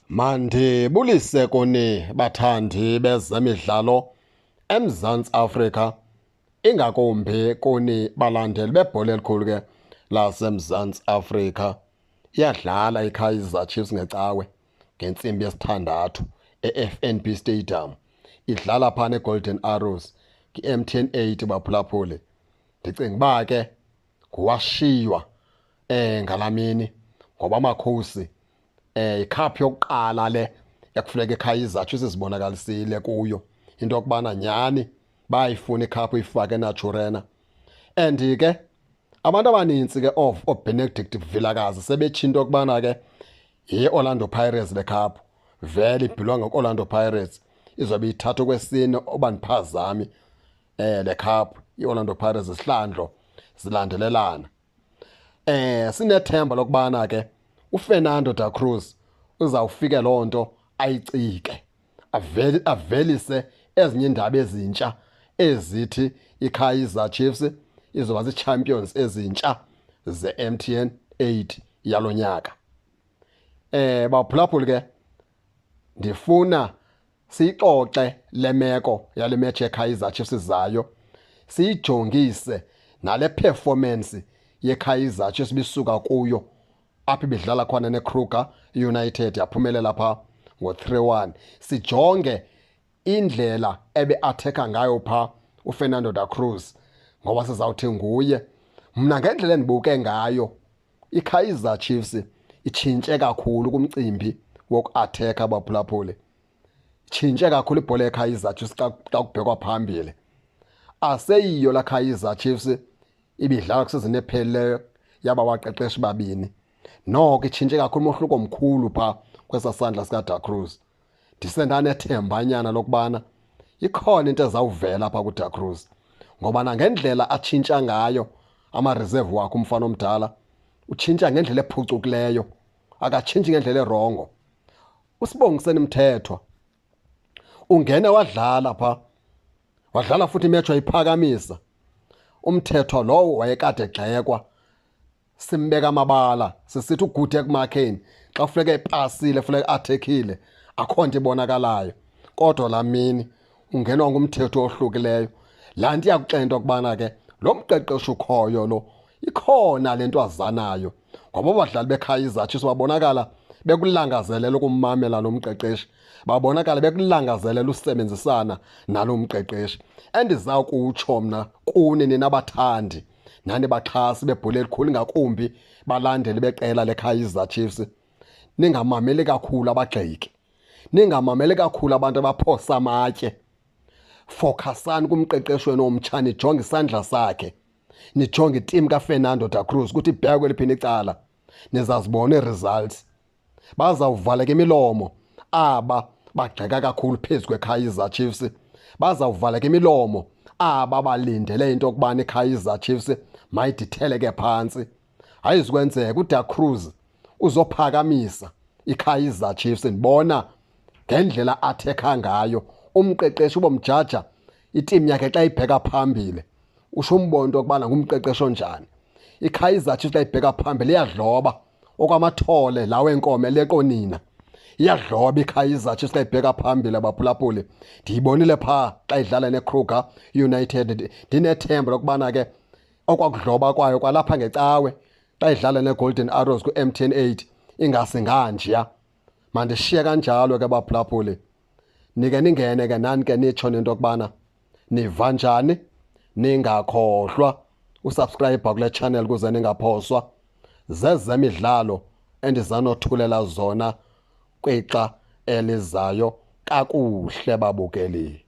Mandibulise kuni bathandi bezemidlalo eMzantsi Afrika, ingakumbi kuni balandeli bebhola elikhulu ke laseMzantsi Afrika. Iyadlala iKaizer Chiefs ngeCawe ngentsimbi yesithandathu eFNB Stadium. Idlala phaa neGolden Arrows kwi-MTN 8, baphulaphuli. Ndicinga uba ke nguwashiywa ngalamini ngoba Amakhosi icup yokuqala le ekufuneka iKaizer Chiefs izibonakalisile kuyo into yokubana nyhani bayayifuna icup uyifake eNaturena. And ke abantu abanintsi ke of oBenedict Vilakazi sebetsho into yokubana ke yi-Orlando Pirates le cup, vele ibelonga ku-Orlando Pirates, izobe ithathwa kwesine oba ndiphazami le cup i-Orlando Pirates isihlandlo zilandelelana. Sinethemba lokubana ke uFernando da Cruz uzawufike loo nto ayicike, avelise ezinye iindaba ezintsha ezithi iKaizer Chiefs izoba zii-champions ezintsha ze-MTN 8 yalo nyaka. Baphulaphuli ke, ndifuna siyixoxe le meko yale match yeKaizer Chiefs zayo, siyijongise nale performance yeKaizer Chiefs bisuka kuyo apho ibidlala khona neKruger United, yaphumelela pha ngo-3-1. Sijonge indlela ebe-attacka ngayo pha uFernando da Cruz, ngoba sizawuthi nguye. Mna ngendlela endibuke ngayo, iKaizer Chiefs itshintshe kakhulu kumcimbi woku-attacka, abaphulaphuli. Tshintshe kakhulu ibhola yeKaizer Chiefs xa kubhekwa phambili. Aseyiyo la Kaizer Chiefs ibidlala kwisizini ephelileyo yaba baqeqeshi babini. Noko itshintshe kakhulu, umohluko mkhulu pha kwesa sandla sikaDa Cruz. Ndisendanethembanyana lokubana ikhona into ezawuvela apha kuDa Cruz, ngoba nangendlela atshintsha ngayo ama-reserve wakhe, umfana omdala utshintsha ngendlela ephucukileyo, akatshintshi ngendlela e-wrong. USibongiseni Mthethwa ungene wadlala pha, wadlala futhi imatch wayiphakamisa. UMthethwa lowo wayekade egxekwa, simbeka amabala sisithi ugude ekumakheni, xa kufuneka epasile, funeka attackile, akho nto ibonakalayo. Kodwa laa mini ungenwa ngumthetho ohlukileyo. Laa nto iyakuxela into yokubana ke lo mqeqeshi ukhoyo lo ikhona le nto azanayo, ngoba abadlali beKaizer Chiefs babonakala bekulangazelela ukummamela lo mqeqeshi, babonakala bekulangazelela usebenzisana nalo mqeqeshi. Endiza kutsho mna kuni nina bathandi nani baxhasi bebhola elikhulu, ingakumbi balandeli beqela leKaizer Chiefs, ningamameli kakhulu abagxeki, ningamameli kakhulu abantu abaphosa amatye. Focusani kumqeqeshi wenu omtsha, nijonge isandla sakhe, nijonge iteam kaFernando da Cruz ukuthi ibheka kweliphini icala, nizazibona ii-results. Bazawuvaleka imilomo aba bagxeka kakhulu phezu kweKaizer Chiefs, bazawuvaleka imilomo aba balindele into yokubana iKaizer Chiefs mayiditheleke phantsi. Ayizukwenzeka, uDa Cruz uzophakamisa iKaizer Chiefs. Ndibona ngendlela attacka ngayo umqeqeshi, ubomjaja iteam yakhe xa ibheka phambili, usho umbona into yokubana ngumqeqeshi onjani. IKaizer Chiefs xa ibheka phambili iyadloba okwamathole lawo enkomo eleqonina, iyadloba iKaizer Chiefs xa ibheka phambili, abaphulaphuli. Ndiyibonile phaa xa idlala neKruger United. Ndinethemba lokubana ke okwakudloba kwayo kwalapha ngeCawe xa idlala neGolden Arrows ku-MTN 8 ingasinganjiya. Mandishiye kanjalo ke, baphulaphuli. Nike ningene ke nani ke nitsho nento yokubana niva njani. Ningakhohlwa usubscribe kule channel ukuze ningaphoswa zezemidlalo endizanothulela zona kwixa elizayo. Kakuhle, babukeli.